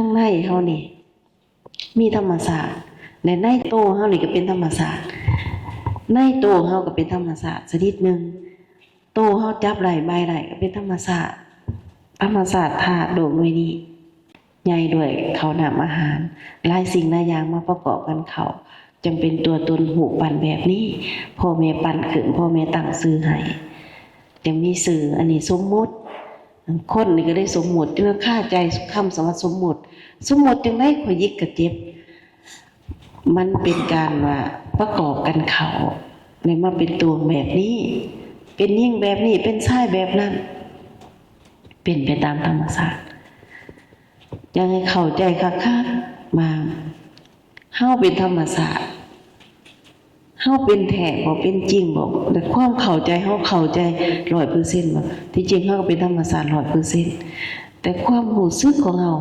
ຂ້າງໃນເຮົານີ້ມີທຳມະຊາດ ແລະໃນໂຕເຮົານີ້ກໍເປັນທຳມະຊາດ ໃນໂຕເຮົາກໍເປັນທຳມະຊາດຊະນິດໜຶ່ງ. ໂຕເຮົາຈັບໄດ້ບາຍໄດ້ກໍເປັນທຳມະຊາດ ທຳມະຊາດທາດໂລກໜ່ວຍນີ້ ໃຫຍ່ດ້ວຍເຂົ້ານ້ຳອາຫານ ຫຼາຍສິ່ງຫຼາຍຢ່າງມາປະກອບກັນເຂົ້າ ຈຶ່ງເປັນຕົວຕົນຮູບປັ້ນແບບນີ້. ພໍ່ແມ່ປັ້ນຂຶ້ນ ພໍ່ແມ່ຕັ້ງຊື່ໃຫ້ ຈຶ່ງມີຊື່ ອັນນີ້ສົມມຸດ. ຄົນນີ້ກໍໄດ້ສົມມຸດ ຈຶ່ງຄາໃຈຄຳສຳວ່າສົມມຸດ. ສົມມຸດຈັ່ງໃດ ຂ້ອຍຍິກກໍເຈັບ. ມັນເປັນການວ່າປະກອບກັນເຂົ້າ ແລ້ວມາເປັນຕົວແບບນີ້ ເປັນຍິງແບບນີ້ ເປັນຊາຍແບບນັ້ນ ເປັນໄປຕາມທຳມະຊາດ. ຢາກໃຫ້ເຂົ້າໃຈຄັກໆ ວ່າເຮົາເປັນທຳມະຊາດ ເຮົາເປັນແທ້ບໍ່ ເປັນຈິງບໍ່ ແຕ່ຄວາມເຂົ້າໃຈ ເຮົາເຂົ້າໃຈຮ້ອຍເປີເຊັນບໍ່? ທີ່ຈິງເຮົາກໍເປັນທຳມະຊາດຮ້ອຍເປີເຊັນ ແຕ່ຄວາມຮູ້ສຶກຂອງເຮົາ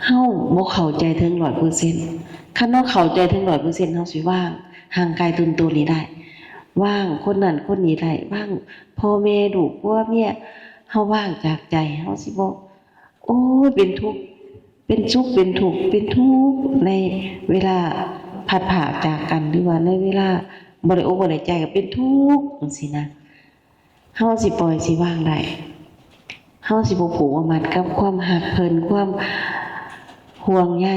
ເຮົາບໍ່ເຂົ້າໃຈເຖິງຮ້ອຍເປີເຊັນ. ຄັນເຮົາເຂົ້າໃຈເຖິງຮ້ອຍເປີເຊັນ ເຮົາຊິວາງຮ່າງກາຍຕົນໂຕນີ້ໄດ້ ວາງຄົນນັ້ນຄົນນີ້ໄດ້ ວາງພໍ່ແມ່ລູກຜົວເມຍ ເຮົາວາງຈາກໃຈ ເຮົາຊິບໍ່ ໂອ້ຍ ເປັນທຸກ ເປັນສຸກ ເປັນທຸກ ເປັນທຸກໃນເວລາພັດພາກຈາກກັນ ຫຼືວ່າໃນເວລາບໍ່ໄດ້ອົກບໍ່ໄດ້ໃຈກໍເປັນທຸກ ຈັ່ງຊີ້ນະ. ເຮົາຊິປ່ອຍຊິວາງໄດ້ ເຮົາຊິບໍ່ຜູກບໍ່ມັດກັບຄວາມຮັກເພິ່ນ ຄວາມຫ່ວງໃຍ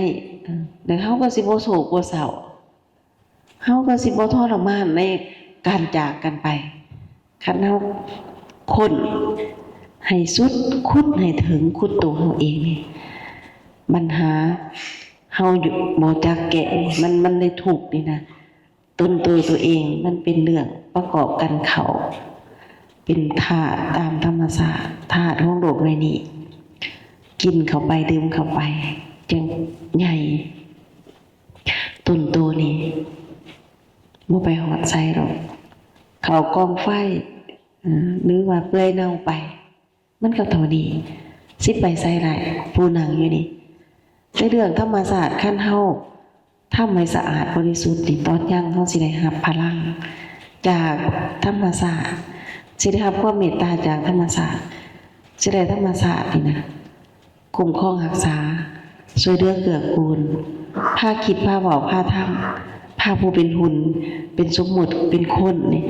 ແລ້ວເຮົາກໍຊິບໍ່ໂສກບໍ່ເສົ້າ ເຮົາກໍຊິບໍ່ທໍລະມານໃນການຈາກກັນໄປ. ຄັນເຮົາຄົ້ນໃຫ້ສຸດ ຂຸດໃຫ້ເຖິງ ຂຸດໂຕເຮົາເອງນີ້ ບັນຫາເຮົາຢູ່ ບໍ່ຈັກແກ້ ມັນ ມັນໄດ້ທຸກນີ້ນະ. ຕົນໂຕຕົວເອງມັນເປັນເລື່ອງປະກອບກັນເຂົ້າ ເປັນທາດຕາມທຳມະຊາດ ທາດຂອງໂລກໃບນີ້ ກິນເຂົ້າໄປ ດື່ມເຂົ້າໄປ ຈຶ່ງໃຫຍ່. ຕົ້ນໂຕນີ້ບໍ່ໄປຮອດໃສດອກ ເຂົ້າກອງໄຟ ເອີ ຫຼືວ່າເປື່ອຍເນົ່າໄປ ມັນກໍເທົ່ານີ້ ຊິໄປໃສໄດ້ ຜູ້ນັ່ງຢູ່ນີ້. ແຕ່ເລື່ອງທຳມະຊາດ ຄັນເຮົາທຳໃຫ້ສະອາດບໍລິສຸດນີ້ ຕອນຍັງເຮົາຊິໄດ້ຮັບພະລັງຈາກທຳມະຊາດ ຊິໄດ້ຮັບຄວາມເມດຕາຈາກທຳມະຊາດ ຊິໄດ້ທຳມະຊາດນີ້ນະ ຄຸ້ມຄອງຮັກສາ ຊ່ວຍເຫຼືອເກື້ອກູນ ພາຄິດ ພາເວົ້າ ພາທຳ ພາຜູ້ເປັນຫຸ່ນ ເປັນສົມມຸດ ເປັນຄົນນີ້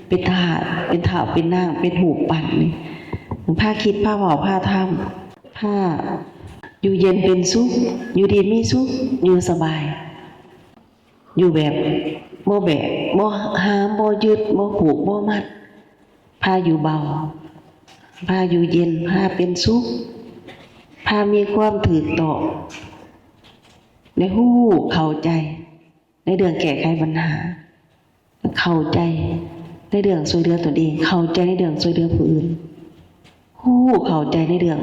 ເປັນທາດ ເປັນທ້າວ ເປັນນາງ ເປັນຮູບປັ້ນນີ້ ພາຄິດ ພາເວົ້າ ພາທຳ ພາຢູ່ເຢັນເປັນສຸກ ຢູ່ດີມີສຸກ ຢູ່ສະບາຍ ຢູ່ແບບບໍ່ແບກ ບໍ່ຫາມ ບໍ່ຍຶດ ບໍ່ຜູກ ບໍ່ມັດ ພາຢູ່ເບົາ ພາຢູ່ເຢັນ ພາເປັນສຸກ ພາມີຄວາມຖືກຕ້ອງ ໄດ້ຮູ້ເຂົ້າໃຈໃນເລື່ອງແກ້ໄຂບັນຫາ ເຂົ້າໃຈໃນເລື່ອງຊ່ວຍເຫຼືອຕົນເອງ ເຂົ້າໃຈໃນເລື່ອງຊ່ວຍເຫຼືອຜູ້ອື່ນ ຮູ້ເຂົ້າໃຈໃນເລື່ອງ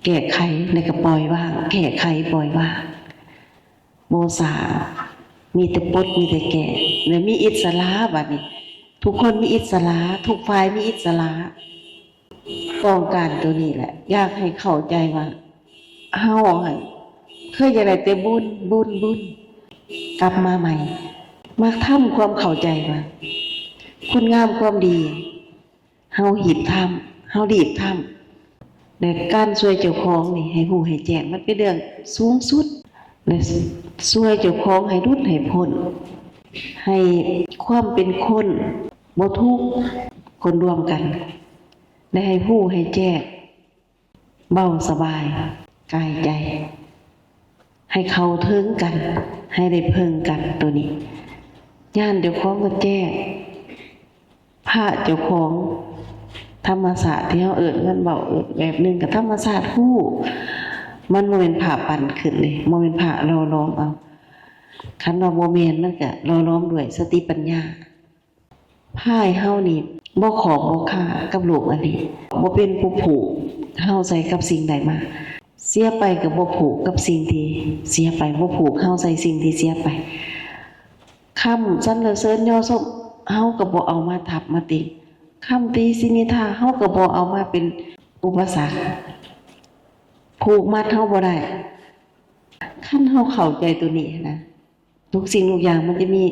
ແກ້ໄຂ ແລ້ວກໍປ່ອຍວາງ ແກ້ໄຂປ່ອຍວາງ ບໍ່ສ້າງ ມີແຕ່ປົດ ມີແຕ່ແກ້ ແລະ ມີອິດສະຫຼະ. ບັດນີ້ທຸກຄົນມີອິດສະຫຼະ ທຸກຝ່າຍມີອິດສະຫຼະ ຕ້ອງການໂຕນີ້ແຫຼະ ຢາກໃຫ້ເຂົ້າໃຈວ່າເຮົາຫັ້ນເຄີຍຢາກໄດ້ແຕ່ບຸນ ບຸນ ບຸນ ກັບມາໃໝ່ ມາທຳຄວາມເຂົ້າໃຈວ່າຄຸນງາມຄວາມດີ ເຮົາຮີບທຳ ເຮົາລີບທຳ ແລະ ການຊ່ວຍເຈົ້າຂອງນີ້ໃຫ້ຮູ້ໃຫ້ແຈ້ງ ມັນເປັນເລື່ອງສູງສຸດ ແລະ ຊ່ວຍເຈົ້າຂອງໃຫ້ຫຼຸດໃຫ້ພົ້ນ ໃຫ້ຄວາມເປັນຄົນບໍ່ທຸກ ຄົນລວມກັນ ແລະ ໃຫ້ຮູ້ໃຫ້ແຈ້ງ ເບົາສະບາຍກາຍໃຈ ໃຫ້ເຂົ້າເຖິງກັນ ໃຫ້ໄດ້ເພິ່ງກັນ ໂຕນີ້ຍານເຈົ້າຂອງກໍແຈ້ງ ພະເຈົ້າຂອງທຳມະຊາດທີ່ເຮົາເອີ້ນ ມັນເວົ້າເອີ້ນແບບໜຶ່ງກໍທຳມະຊາດຮູ້ ມັນບໍ່ແມ່ນພະປັ້ນຂຶ້ນເດ້ ບໍ່ແມ່ນພະຫຼໍ່ຫຼອມເອົາ ຄັນວ່າບໍ່ແມ່ນ ມັນກໍຫຼໍ່ຫຼອມດ້ວຍສະຕິປັນຍາ. ພາໃຫ້ເຮົານີ້ບໍ່ຂອບບໍ່ຄ້າກັບໂລກອັນນີ້ ບໍ່ເປັນຜູ້ຜູກເຮົາໃສ່ກັບສິ່ງໃດມາ ເສຍໄປກໍບໍ່ຜູກກັບສິ່ງທີ່ເສຍໄປ ບໍ່ຜູກເຮົາໃສ່ສິ່ງທີ່ເສຍໄປ ຄຳສັນລະເສີນຍໍຊົມເຮົາກໍບໍ່ເອົາມາທັບມາຕິງ ຄຳຕິຊິນິນທາເຮົາກໍບໍ່ເອົາມາເປັນອຸປະສັກ ຜູກມັດເຮົາບໍ່ໄດ້. ຄັນເຮົາເຂົ້າໃຈໂຕນີ້ນະ ທຸກສິ່ງທຸກຢ່າງມັນຈະມີ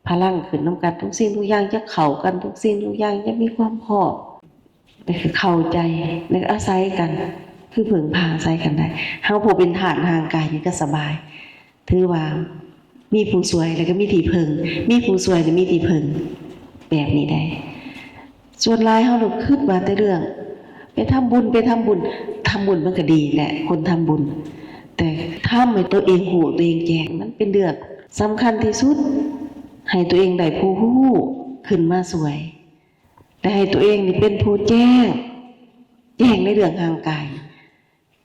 ພະລັງຂຶ້ນນຳກັນ ທຸກສິ່ງທຸກຢ່າງຈະເຂົ້າກັນ ທຸກສິ່ງທຸກຢ່າງຈະມີຄວາມພ້ອມ ແລະ ເຂົ້າໃຈ ແລະ ອາໄສກັນ ຄືເພິ່ງພາອາໄສກັນໄດ້. ເຮົາຜູ້ເປັນທາດຮ່າງກາຍນີ້ກໍສະບາຍ ຖືວ່າມີຜູ້ຊ່ວຍ ແລ້ວກໍມີທີ່ເພິ່ງ, ມີຜູ້ຊ່ວຍ ແລ້ວມີທີ່ເພິ່ງ ແບບນີ້ໄດ້. ສ່ວນຫຼາຍເຮົາລະຄິດວ່າແຕ່ເລື່ອງໄປທຳບຸນ, ໄປທຳບຸນ, ທຳບຸນມັນກໍດີແຫຼະ ຄົນທຳບຸນ, ແຕ່ທຳໃຫ້ຕົວເອງຮູ້ ຕົວເອງແຈ້ງ ມັນເປັນເລື່ອງສຳຄັນທີ່ສຸດ, ໃຫ້ຕົວເອງໄດ້ຜູ້ຮູ້ຂຶ້ນມາຊ່ວຍ ແຕ່ໃຫ້ຕົວເອງນີ້ເປັນຜູ້ແຈ້ງ, ແຈ້ງໃນເລື່ອງຮ່າງກາຍ,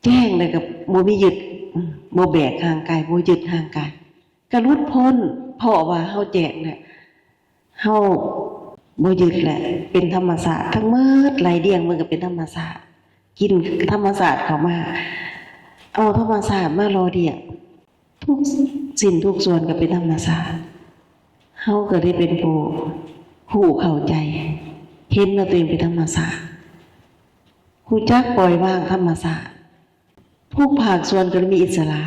ແຈ້ງແລ້ວກໍບໍ່ມີຍຶດ, ບໍ່ແບກຮ່າງກາຍ, ບໍ່ຍຶດຮ່າງກາຍ, ກໍຫຼຸດພົ້ນ, ເພາະວ່າເຮົາແຈ້ງແລ້ວ ເຮົາບໍ່ຍຶດແລ້ວ ເປັນທຳມະຊາດທັງໝົດ, ໄລ່ລຽງມັນກໍເປັນທຳມະຊາດ, ກິນທຳມະຊາດເຂົ້າມາ, ເອົາທຳມະຊາດມາຫຼໍ່ລ້ຽງ. ທຸກສິ່ງທຸກສ່ວນກໍເປັນທຳມະຊາດ. ເຮົາກໍໄດ້ເປັນຜູ້ຮູ້ເຂົ້າໃຈ, ເຫັນວ່າຕົວເອງເປັນທຳມະຊາດ, ຮູ້ຈັກປ່ອຍວາງທຳມະຊາດ. ທຸກພາກສ່ວນກໍໄດ້ມີອິດສະຫຼະ.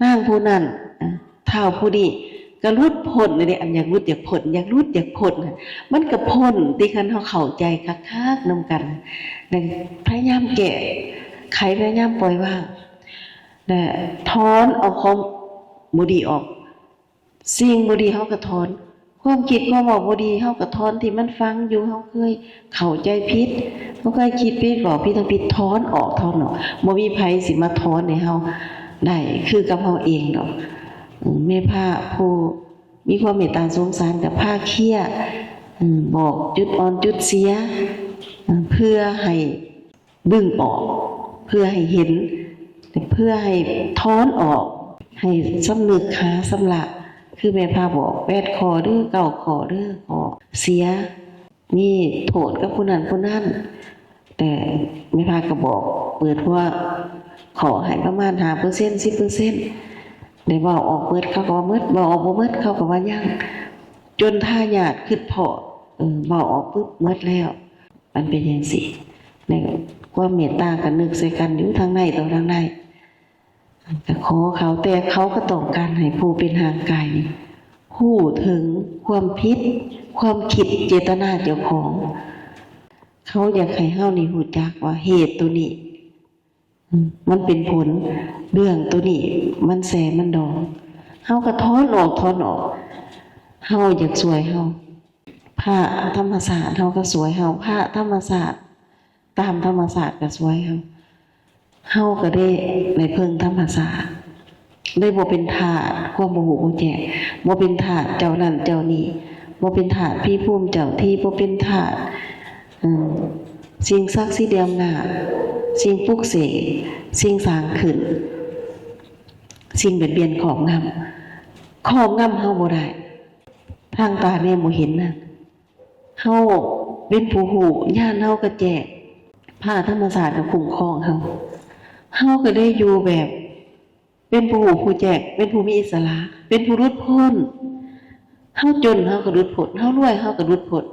ນາງຜູ້ນັ້ນ, ທ້າວຜູ້ນີ້ກໍຫຼຸດພົ້ນເດ້, ອັນຢາກຫຼຸດຢາກພົ້ນ, ຢາກຫຼຸດຢາກພົ້ນ, ມັນກໍພົ້ນຕິ ຄັນເຮົາເຂົ້າໃຈຄັກໆນຳກັນ, ແລະ ພະຍາຍາມແກ້ໄຂ, ພະຍາຍາມປ່ອຍວາງ ແລະ ຖອນເອົາຄວາມບໍ່ດີອອກ. ສິ່ງບໍ່ດີເຮົາກໍຖອນ, ຄວາມຄິດຄວາມເວົ້າບໍ່ດີເຮົາກໍຖອນ, ທີ່ມັນຝັງຢູ່ ເຮົາເຄີຍເຂົ້າໃຈຜິດ, ເຮົາເຄີຍຄິດຜິດ ເວົ້າຜິດ ທຳຜິດ, ຖອນອອກ, ຖອນອອກ. ບໍ່ມີໃຜຊິມາຖອນໃຫ້ເຮົາໄດ້ຄືກັບເຮົາເອງດອກ. ເອີ ແມ່ພະຜູ້ມີຄວາມເມດຕາສົງສານກໍພາເຄຍ, ເອີ ບອກຈຸດອ່ອນຈຸດເສຍ, ເອີ ເພື່ອໃຫ້ ດຶງອອກ ເພື່ອໃຫ້ເຫັນ ເພື່ອໃຫ້ຖອນອອກ, ໃຫ້ສຳນຶກຫາຊຳລະ ຄືແມ່ພະບອກ ແປດຂໍ້ເດີ ເກົ້າຂໍ້ເດີ ຂໍ້ເສຍ ມີໂທດກັບຜູ້ນັ້ນຜູ້ນັ້ນ. ແຕ່ແມ່ພະກໍບອກ ເປີດຫົວຂໍ້ໃຫ້ປະມານຫ້າເປີເຊັນ ສິບເປີເຊັນ ໄດ້ເວົ້າອອກເບິດ ເຂົາກໍວ່າໝົດ, ເວົ້າອອກບໍ່ໝົດ ເຂົາກໍວ່າຍັງ, ຈົນທາຍາດຄິດພໍ້ ເອີ ເວົ້າອອກປຶບໝົດແລ້ວ. ມັນເປັນຈັ່ງຊີ້ ໃນຄວາມເມດຕາກໍນຶກໃສ່ກັນຢູ່ທາງໃນຕໍ່ທາງໃນ ກໍຂໍເຂົາ, ແຕ່ເຂົາກໍຕ້ອງການໃຫ້ຜູ້ເປັນຮ່າງກາຍນີ້ຮູ້ເຖິງຄວາມຜິດ, ຄວາມຄິດເຈດຕະນາເຈົ້າຂອງ. ເຂົາຢາກໃຫ້ເຮົານີ້ຮູ້ຈັກວ່າເຫດໂຕນີ້ ອືມ ມັນເປັນຜົນ, ເລື່ອງໂຕນີ້ມັນແຊມັນດອງ, ເຮົາກໍຖອນອອກ, ຖອນອອກ. ເຮົາຢາກຊ່ວຍເຮົາ, ພະທຳມະຊາດເຮົາກໍຊ່ວຍເຮົາ, ພະທຳມະຊາດ ຕາມທຳມະຊາດກໍຊ່ວຍເຮົາ, ເຮົາກໍໄດ້, ໄດ້ເພິ່ງທຳມະຊາດ. ໄດ້ບໍ່ເປັນທາດຄວາມບໍ່ຮູ້ບໍ່ແຈ້ງ, ບໍ່ເປັນທາດເຈົ້ານັ້ນເຈົ້ານີ້, ບໍ່ເປັນທາດຜີພູມເຈົ້າທີ່, ບໍ່ເປັນທາດ ເອີ ສິ່ງສັກສິດເຫຼືອອຳນາດ, ສິ່ງປຸກເສກ, ສິ່ງສ້າງຂຶ້ນ, ສິ່ງບຽດບຽນຄອບງຳ, ຄອບງຳເຮົາບໍ່ໄດ້. ທາງຕາແນມບໍ່ເຫັນນະ. ເຮົາເປັນຜູ້ຮູ້, ຍານເຮົາກະແຈ້ງ, ພະທຳມະຊາດກະຄຸ້ມຄອງເຮົາ. ເຮົາກະໄດ້ຢູ່ແບບເປັນຜູ້ຮູ້ຜູ້ແຈ້ງ, ເປັນຜູ້ມີອິດສະຫຼະ, ເປັນຜູ້ຫຼຸດພົ້ນ. ເຮົາຈົນເຮົາກະຫຼຸດພົ້ນ, ເຮົາລວຍເຮົາກະຫຼຸດພົ້ນ.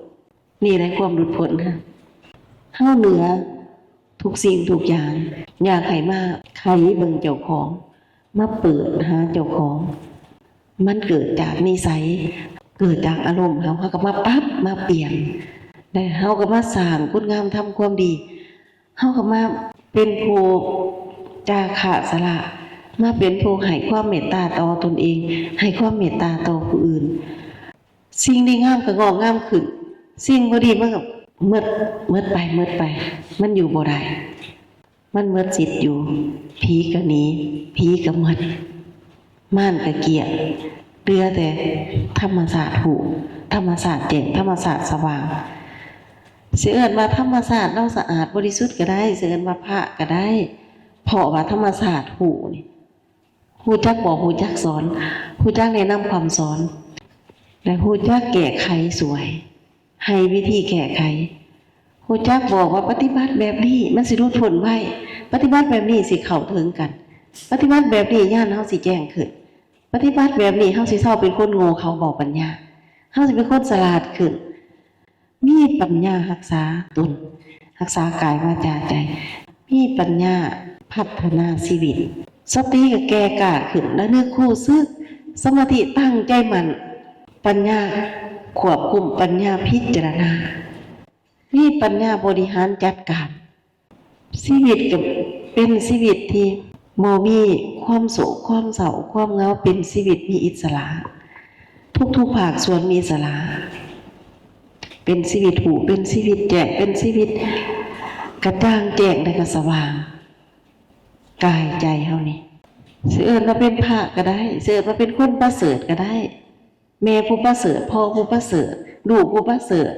ນີ້ແຫຼະຄວາມຫຼຸດພົ້ນ. ເຮົາເໜືອ ທຸກສິ່ງທຸກຢ່າງ. ຢາກໃຫ້ມາໄຂເບິ່ງເຈົ້າຂອງ, ມາເປີດຫາເຈົ້າຂອງ. ມັນເກີດຈາກນິໄສ, ເກີດຈາກອາລົມເຮົາ, ເຮົາກໍມາປັບ, ມາປ່ຽນ. ແລະ ເຮົາກໍມາສ້າງຄຸນງາມທຳຄວາມດີ. ເຮົາກໍມາເປັນຜູ້ຈາຄະສະຫຼະ, ມາເປັນຜູ້ໃຫ້ຄວາມເມດຕາຕໍ່ຕົນເອງ, ໃຫ້ຄວາມເມດຕາຕໍ່ຜູ້ອື່ນ. ສິ່ງດີງາມກໍງອກງາມຂຶ້ນ, ສິ່ງບໍ່ດີມັນກໍໝົດ, ໝົດໄປ, ໝົດໄປ, ມັນຢູ່ບໍ່ໄດ້, ມັນໝົດສິດຢູ່. ຜີກໍໜີ, ຜີກໍໝົດ, ມານກໍກ້ຽງ, ເຫຼືອແຕ່ທຳມະຊາດຮູ້, ທຳມະຊາດແຈ້ງ, ທຳມະຊາດສະຫວ່າງ. ຊິເອີ້ນວ່າທຳມະຊາດເຮົາສະອາດບໍລິສຸດກໍໄດ້, ຊິເອີ້ນວ່າພະກໍໄດ້, ເພາະວ່າທຳມະຊາດຮູ້ນີ້ ຮູ້ຈັກບອກ, ຮູ້ຈັກສອນ, ຮູ້ຈັກແນະນຳຄຳສອນ ແລະ ຮູ້ຈັກແກ້ໄຂຊ່ວຍ, ໃຫ້ວິທີແກ້ໄຂ, ຮູ້ຈັກບອກວ່າປະຕິບັດແບບນີ້ມັນຊິຫຼຸດພົ້ນໄວ, ປະຕິບັດແບບນີ້ຊິເຂົ້າເຖິງກັນ, ປະຕິບັດແບບນີ້ຍານເຮົາຊິແຈ້ງຂຶ້ນ, ປະຕິບັດແບບນີ້ເຮົາຊິເຊົາເປັນຄົນໂງ່ເຂົາເບົາປັນຍາ, ເຮົາຊິເປັນຄົນສະຫຼາດຂຶ້ນ. ມີປັນຍາຮັກສາຕົນ, ຮັກສາກາຍ ວາຈາ ໃຈ, ມີປັນຍາພັດທະນາຊີວິດ. ສະຕິກໍແກ່ກ້າຂຶ້ນ, ລະນຶກຮູ້ສຶກ, ສະມາທິຕັ້ງໃຈໝັ້ນ, ປັນຍາຄວບຄຸມ, ປັນຍາພິຈາລະນາ, ມີປັນຍາບໍລິຫານຈັດການ. ຊີວິດກໍ ເປັນຊີວິດທີ່ບໍ່ມີຄວາມໂສກຄວາມເສົ້າຄວາມເຫງົາ ເປັນຊີວິດມີອິດສະຫຼະ ທຸກໆພາກສ່ວນມີອິດສະຫຼະ ເປັນຊີວິດຮູ້ ເປັນຊີວິດແຈ້ງ ເປັນຊີວິດກະຈ່າງແຈ້ງ ແລະກະສະຫວ່າງ ກາຍໃຈເຮົານີ້ ຊິເອີ້ນວ່າເປັນພະກະໄດ້ ຊິເອີ້ນວ່າເປັນຄົນປະເສີດກະໄດ້ ແມ່ຜູ້ປະເສີດ ພໍ່ຜູ້ປະເສີດ ລູກຜູ້ປະເສີດ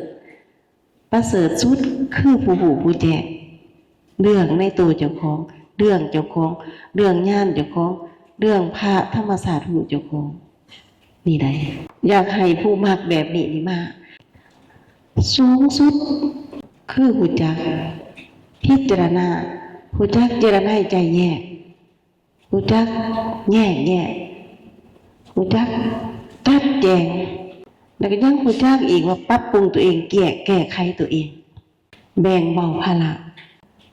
ປະເສີດສຸດຄືຜູ້ຮູ້ຜູ້ແຈ້ງ ເລື່ອງໃນໂຕເຈົ້າຂອງ ເລື່ອງເຈົ້າຂອງ ເລື່ອງຍານເຈົ້າຂອງ ເລື່ອງພະທຳມະຊາດຮູ້ເຈົ້າຂອງ ນີ້ໃດ ຢາກໃຫ້ຜູ້ມັກແບບນີ້ນີ້ມາ ສູງສຸດຄືຮູ້ຈັກພິຈາລະນາ ຮູ້ຈັກເຈລະໄນໃຈແຍກ ຮູ້ຈັກແຍກແຍະ ຮູ້ຈັກຈັດແຈງ ແລ້ວກໍຍັງຮູ້ຈັກອີກວ່າປັບປຸງຕົວເອງ ແກ້ ແກ້ໄຂຕົວເອງ ແບ່ງເບົາພາລະ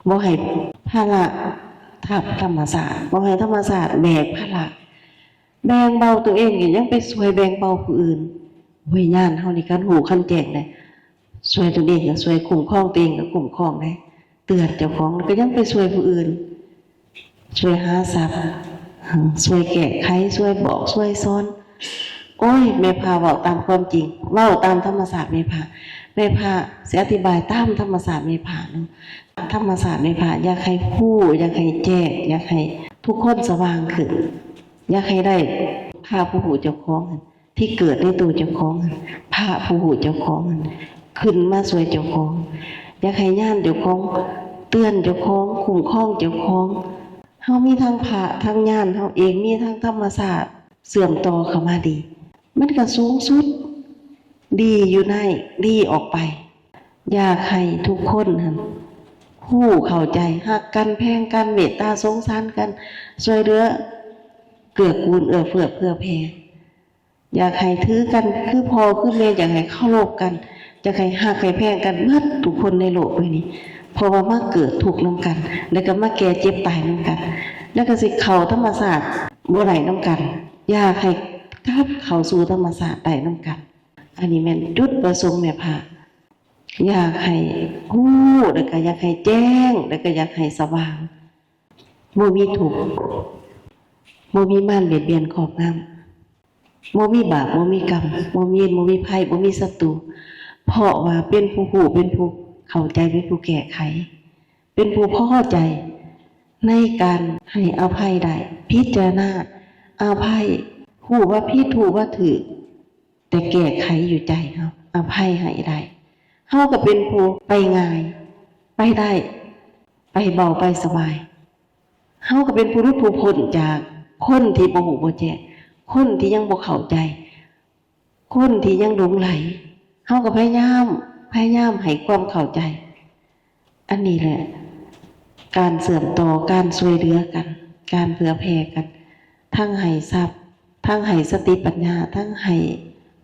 ບໍ່ໃຫ້ພາລະທັບທຳມະຊາດ ບໍ່ໃຫ້ທຳມະຊາດແບກພາລະ ແບ່ງເບົາຕົວເອງ ກໍຍັງໄປຊ່ວຍແບ່ງເບົາຜູ້ອື່ນ ໂອ້ຍ ຍານເຮົານີ້ຄັນຮູ້ຄັນແຈ້ງແລ້ວ ຊ່ວຍຕົນເອງກໍຊ່ວຍ ຄຸ້ມຄອງຕົວເອງກໍຄຸ້ມຄອງໄດ້ ເຕືອນເຈົ້າຂອງ ແລ້ວກໍຍັງໄປຊ່ວຍຜູ້ອື່ນ ຊ່ວຍຫາຊັບ ຊ່ວຍແກ້ໄຂ ຊ່ວຍບອກ ຊ່ວຍສອນ ໂອ້ຍ ແມ່ພາເວົ້າຕາມຄວາມຈິງ ເວົ້າຕາມທຳມະຊາດແມ່ພາ ແມ່ພາຊິອະທິບາຍຕາມທຳມະຊາດແມ່ພາເນາະ ທຳມະຊາດແມ່ພາ ຢາກໃຫ້ຮູ້ ຢາກໃຫ້ແຈ້ງ ຢາກໃຫ້ທຸກຄົນສະຫວ່າງຂຶ້ນ ຢາກໃຫ້ໄດ້ພະຜູ້ຮູ້ເຈົ້າຂອງ ທີ່ເກີດໃນໂຕເຈົ້າຂອງ ພະຜູ້ຮູ້ເຈົ້າຂອງ ຂຶ້ນມາຊ່ວຍເຈົ້າຂອງ ຢາກໃຫ້ຍານເຈົ້າຂອງ ເຕືອນເຈົ້າຂອງ ຄຸ້ມຄອງເຈົ້າຂອງ ເຮົາມີທັງພະ ທັງຍານເຮົາເອງ ມີທັງທຳມະຊາດເຊື່ອມຕໍ່ເຂົ້າມາດີ ມັນກໍສູງສຸດ ດີຢູ່ໃນ ດີອອກໄປ ຢາກໃຫ້ທຸກຄົນຫັ້ນຮູ້ເຂົ້າໃຈ ຮັກກັນ ແພງກັນ ເມດຕາສົງສານກັນ ຊ່ວຍເຫຼືອເກື້ອກູນ ເອື້ອເຟື້ອເຜື່ອແຜ່ ຢາກໃຫ້ຖືກັນຄືພໍ່ຄືແມ່ ຢາກໃຫ້ເຄົາລົບກັນ ຢາກໃຫ້ຮັກໃຫ້ແພງກັນເໝິດທຸກຄົນໃນໂລກໃບນີ້ ເພາະວ່າມາເກີດທຸກນຳກັນ ແລ້ວກໍມາແກ່ເຈັບຕາຍນຳກັນ ແລ້ວກໍຊິເຂົ້າທຳມະຊາດບໍ່ໄດ້ນຳກັນ ຢາກໃຫ້ກັບເຂົ້າສູ່ທຳມະຊາດໄດ້ນຳກັນ. ອັນນີ້ແມ່ນຈຸດປະສົງແມ່ພະ ຢາກໃຫ້ຮູ້ ແລ້ວກໍຢາກໃຫ້ແຈ້ງ ແລ້ວກໍຢາກໃຫ້ສະຫວ່າງ ບໍ່ມີທຸກ ບໍ່ມີມານບຽດບຽນຄອບງຳ ບໍ່ມີບາບ ບໍ່ມີກຳ ບໍ່ມີເວນ ບໍ່ມີໄພ ບໍ່ມີສັດຕູ ເພາະວ່າເປັນຜູ້ຮູ້ ເປັນຜູ້ເຂົ້າໃຈ ເປັນຜູ້ແກ້ໄຂ ເປັນຜູ້ພໍໃຈໃນການໃຫ້ອະໄພໄດ້ ພິຈາລະນາອະໄພ ຮູ້ວ່າຜິດ ຮູ້ວ່າຖືກ ແຕ່ແກ້ໄຂຢູ່ໃຈເຮົາ ອະໄພໃຫ້ໄດ້ ເຮົາກໍເປັນຜູ້ໄປງ່າຍ ໄປໄດ້ ໄປເບົາ ໄປສະບາຍ ເຮົາກໍເປັນຜູ້ຫຼຸດຜູ້ພົ້ນຈາກຄົນທີ່ບໍ່ຮູ້ບໍ່ແຈ້ງ ຄົນທີ່ຍັງບໍ່ເຂົ້າໃຈ ຄົນທີ່ຍັງຫຼົງໄຫຼ ເຮົາກໍພະຍາຍາມ ພະຍາຍາມໃຫ້ຄວາມເຂົ້າໃຈ. ອັນນີ້ແຫຼະ ການເຊື່ອມຕໍ່ ການຊ່ວຍເຫຼືອກັນ ການເຜື່ອແຜ່ກັນ ທັງໃຫ້ຊັບ ທັງໃຫ້ສະຕິປັນຍາ ທັງໃຫ້